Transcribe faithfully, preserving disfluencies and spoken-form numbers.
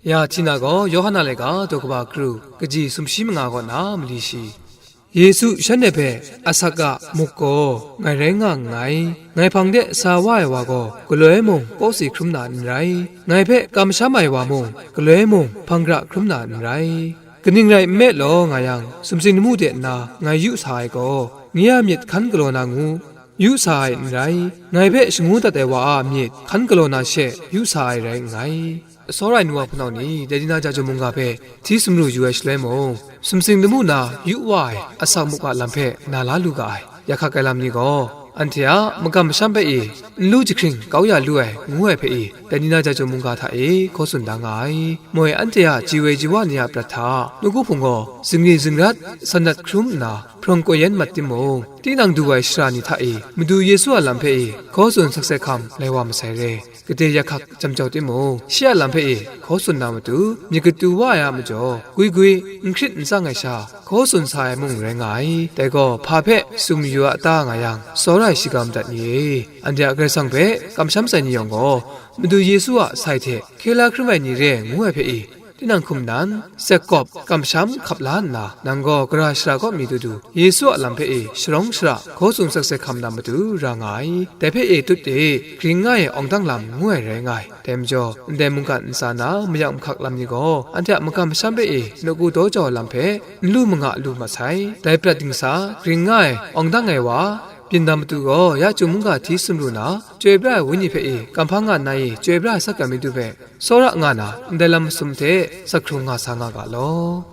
Ya Htina gaw Yawhan a laika daw kaba kru, kaji sumshi manga kaw na mali shi. Yesu shanhte hpe, "Asak a muk gaw ngai rai nga nngai, ngai hpang de sa wa ai wa gaw galoi mung kawsi hkrum na n rai, ngai hpe kamsham ai wa mung galoi mung hpang gra hkrum na n rai. Kaning rai nme law nga yang, sumsing lamu de nna ngai yu sa ai gaw, nye a myit hkan galaw na ngu, yu sa ai n rai, ngai hpe shangu dat ai wa a myit hkan galaw na she yu sa ai rai nngai." Tsawra ai nu wa hpunau ni dai ni na ja jaw mungga hpe hti sumru yu ai shaloi mung, sumsing lamu na yu wa ai asak muk a lam hpe na la lu ga ai. Ya hkak ai lam ni gaw, anhte a makam masham hpe i n lu jahkring kau ya lu ai, ngu ai hpe i dai ni na ja jaw mungga hta e hkaw tsun da nga ai. Moi anhte a ji woi ji wa ni a prat hta, nawku hpung gaw zingri zingrat, sanat hkrum nna hprawng koi yan mat timung, tinang du ai shara ni hta e Madu Yesu a lam hpe i hkaw tsun sakse hkam lai wa masai re. Gade ya hkak jam jau timung, shi a lam hpe e hkaw tsun na matu, myit katu wa ai a majaw, gwi gwi, n hkrit n tsang ai sha, hkaw tsun sa ai mung rai nga ai. Dai gaw, hpa hpe sum yu a ta nga yang, tsawra ai shiga madat ni e, anhte a Karai Kasang hpe kamsham sai ni yawng gaw, Madu Yesu a sai hte hkye la hkrum ai ni re, ngu ai hpe e, tinang hkum nan, sekawp, kamsham hkap la nna, nang gaw gara shara kaw mi du du, Yesu a lam hpe e sharawng shara, hkaw tsun sakse hkam na matu ra nga ai. Dai hpe e tut e, gring nga ai awng dang lam ngu ai rai nga ai. Dai majaw, ndai mungkan ntsa na mayak mahkak lam ni gaw, anhte a makam masham hpe e nawku daw jau ai lam hpe n lu manga lu masai. Dai prat dingsa, gring nga ai, awng dang ai wa, byin dam matu gaw, ya chyum mungga hti sumru na, chyoi bra ai wenyi hpe e kamhpang nga nna e chyoi bra ai sat ga mi du hpe, tsawra nga na, ndai lam masum hte sat hkrung nga sa nga ga law.